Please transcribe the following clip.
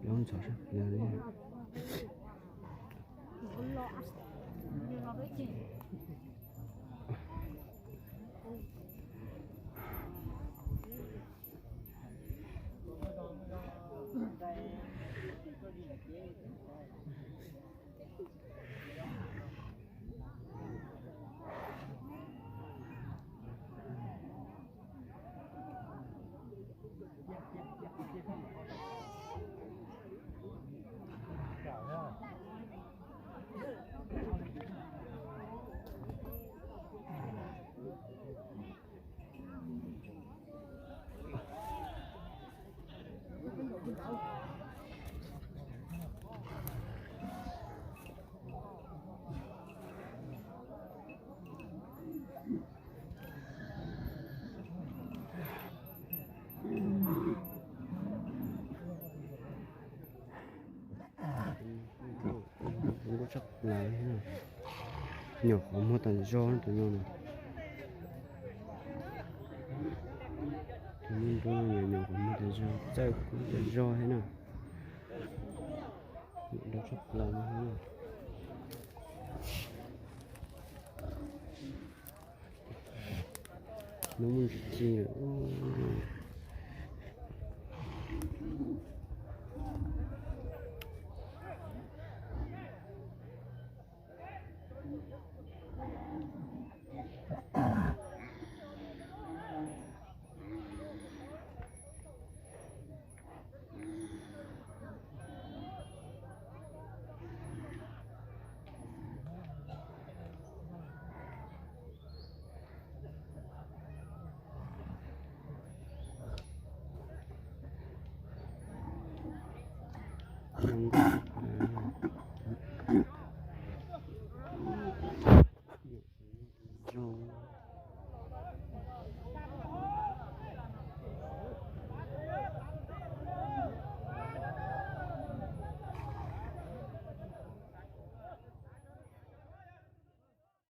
Lub ntxhov sab plaws li. Nyuam qhuav muag tas zog tus no na. Tus no nyuam qhuav muag tas zog, txawj kuv tas zog thiab na. Nyuam dog tshaj plaws no thiab na. Hnub muaj ntsis ci lawm. Zoo nkauj.